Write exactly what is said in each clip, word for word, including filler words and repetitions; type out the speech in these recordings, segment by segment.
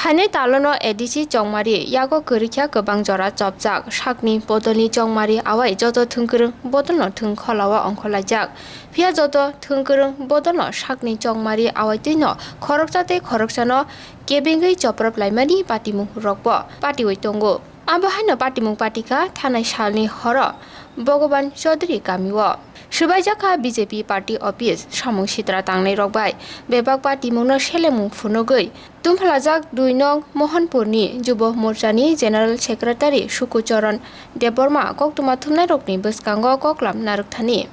Ani talono A D C chongmari yago kwrwikha kwbang jora chopjak. Sakni bodolni chongmari awai joto thwngkwrwng bodolno thwng kholao ongkhorlaijak. Phiya joto thwngkwrwng bodolno sakni chongmari awai twino khoroksa tei khoroksano kebengwi choprop laimani patimung rokbo patiwi tongo. Abo haino patimung patikha thanai salni horo Bhogoban Chaudhary kamio. Swbaijak kha B J P party office samung sitra tangnai rok bai. Bebak patimungno selemung phunugwi tumphalajak dui nong Mohanpurni Jubo Morchani General Secretary Suku Charan Debbarma koktwma thumnairokni bwskango koklam narwkthani.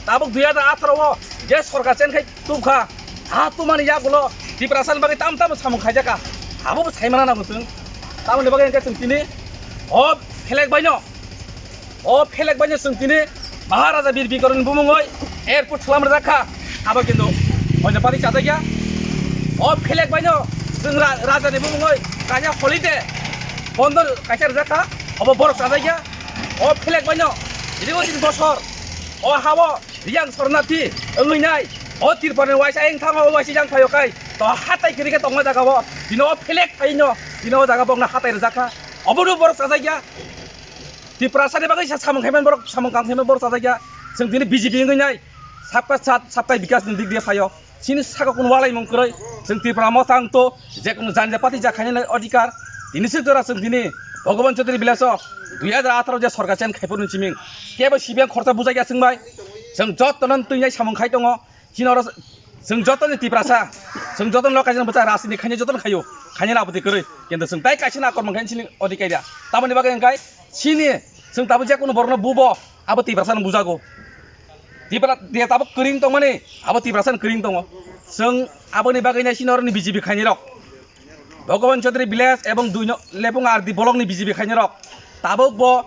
Tabuk dui hajar atharo o je sorkar chen khai tubkha, ha tumani yagulo Tiprasa ni bagwi tam tam samung khaijakha, abo bo saimana nango chwng. Tamoni bagwi hwnkhe chwng tini o phelek baino, o phelek baino chwng tini Maharaja Bir Bikromni bumungoi airport swlam rwjak kha, abo kintu oinopati chajakya. O phelek baino chwng ra-, rajani bumungoi kaisa holiday bondor kaisa rwjak kha, obo borok chajakya. O phelek baino iribo tin bosor o hao Riyang Sornathi wngwi nai, o Tripurani waisa ayang thango, o waisa yang phaio kai, to hatai kwrwi khe tongma jaga o, bini o phelek phaino, bini o jaga bokna hatai rwjak kha, obono borok chajakya. Tiprasani bagwi sa samung khaiman borok, samung kam khaiman borok chajakya. Chwng tini B J P wngwi nai, sabka sath, sabka bikas ni dik diye phaio. Chini saka kunu walaimung kwrwi, chwng Tripura Motha wngto, je kunu janja pati ja khainani odhikar. Tini se jora chwng tini Bhogoban Chaudhary village o dui hajar atharo je sorkar chen khaiphuru ni siming, kebo C P M khorsa bujakya chwng bai. Chwng jotono twinai samung khai tongo. Chini oro chwng joto ni Tiprasa, chwng joto ni lokaijwng bwsa rajniti khainai joto no khaio, khainai aboni kwrwi. Kintu chwng tai kaisa na kormo khainai chini odhikar ya. Tamoni bagwi hwnkhe chini chwng tabuk je kunu borokno bubo abo Tiprasa no bujago. Tipra, je tabuk kwrwng tongmani abo Tiprasa no kwrwng tongo. Chwng aboni bagwi nai chini oro ni B J P khainai rok. Bhogoban Chaudhary village ebong dui no-, Lepung R D block ni B J P khainai rok tabuk bo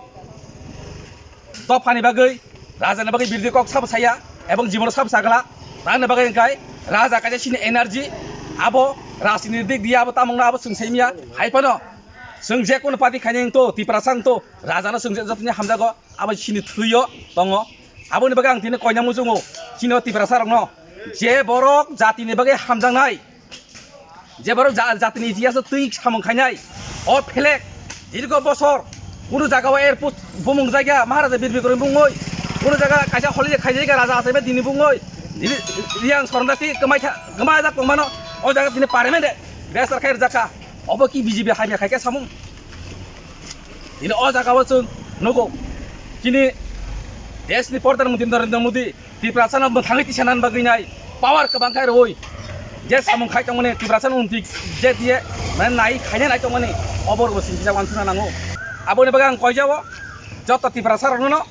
dophani bagwi, rajani bagwi birodhi kok sabo saya ebong jibono sabo sagala. Tamoni bagwi hwnkhe raja kaisa chini energy, abo rajniti dik diya abo tamungno abo chwng saimya. Hai phano chwng je kunu party khainai wngto, Tiprasa wngto, rajano chwng je jotoni hamjago, abo chini thwio tongo. Aboni bagwi ang tini koina muchungo chini o Tiprasa rokno, je borok jatini bagwi hamjaknai, je borok ja-, jatini itihas o twi samung khainai, o phelek dirgo bosor kunu jaga o airport bumung jagya Maharaja Bir Bikrom bungoi, kunu jaga kaisa holiday khaijagya raja achaima dini bungoi, dini Riyang Sornathi kwmai tha-, kwmajak tongmano, o jaga tini parliament de besar khai rwjak kha. Obo ki B J P hamya khai khe samung? Tini o jaga o chwng nugo, chini desh ni Pradhan Mantri Narendra Modi Tiprasa no mwthangwi tisa nan bagwi nai power kwbang khai rwui je samung khai tongmani Tiprasa no unti je diye mane nai khaina nai tongmani obo rwbo singkisa wansukna nango. Aboni bagwi ang koijao joto Tiprasa rokno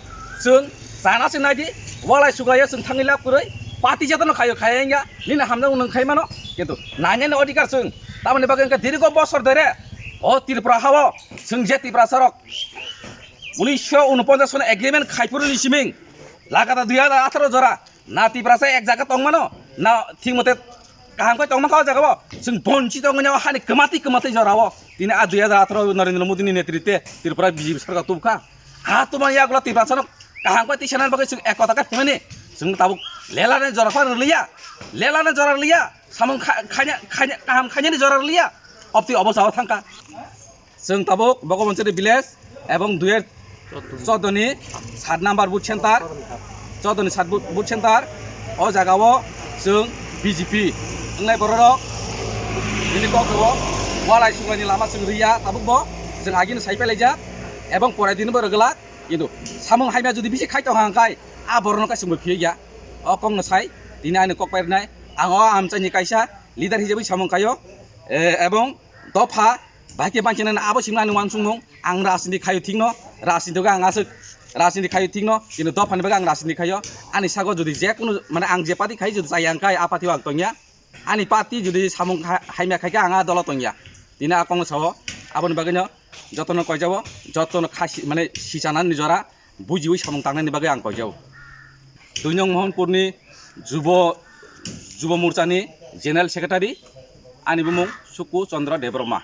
chwng chana se nai di, walai suglaiyo chwng thangwi lab kwrwi party jotono khaio khaiya wngya nini hamjakmung nwng khai mano kintu nainani odhikar chwng tamoni bagwi wngkha dirgo bosor dere o Tripura hao chwng je Tiprasa rok unisho unoponchas soni agreement khaiphuru ni siming lagata dui hajar atharo jora na Tiprasa ek jaga tongmano, na thik mote kaham khe tongma kha o jaga o. Chwng bonchi tongwi o hani kwmati kwmati jora o. Tini a dui hajar atharo Narendra Modi ni netritwe Tripura B J P sarkar tubukha. Ha tumani yagulo Tiprasa no kaham khe tisa nan bagwi chwng ek kota khe phimani. Chwng tabuk lela ni jora pha rwliya. Lela ni jora rwliya. Samung kha-, khaina, khaina, kaham khainani jora rwliya. Obtwi obo sao thangkha. Chwng tabuk Bhogobanchari village ebong dui hajar choudo ni sat number booth center, choudo ni sat booth, booth center, o jaga o chwng B J P wngnai borok rok bini kok rwo walai suglai ni lama chwng rwya tabuk bo chwng agini sai pelaijak ebong porai dini bo rwglak kintu samung hamya jodi bisi khai tongkha hwnkhe a borok no kaisa bo phiyokya o kok no sai tini ani kok pai rwnai ang o amchai ni kaisa leader hisabai samung khaio, eh, ebong dopha Bahai khe banchina abo simi ani wansukmung, ang rajniti khaio thikno, rajniti khe ang aswk rajniti khaio thikno, kintu dophani bagwi ang rajniti khaio. Ani sago jodi je kunu, mane, ang je party khai jodi chaya wngkha, a party o ang tongya. Ani party jodi samung ha-, hamya khai khe ang a dolo tongya. Tini a kongno sao, aboni bagwino jotono koijao, jotono kha si-, mane, sichanani jora, bujiwi samung tangnani bagwi ang koijao. Dui nong Mohanpurni Jubo, Jubo Morchani General Secretary, ani bumung Suku Chandra Debbarma.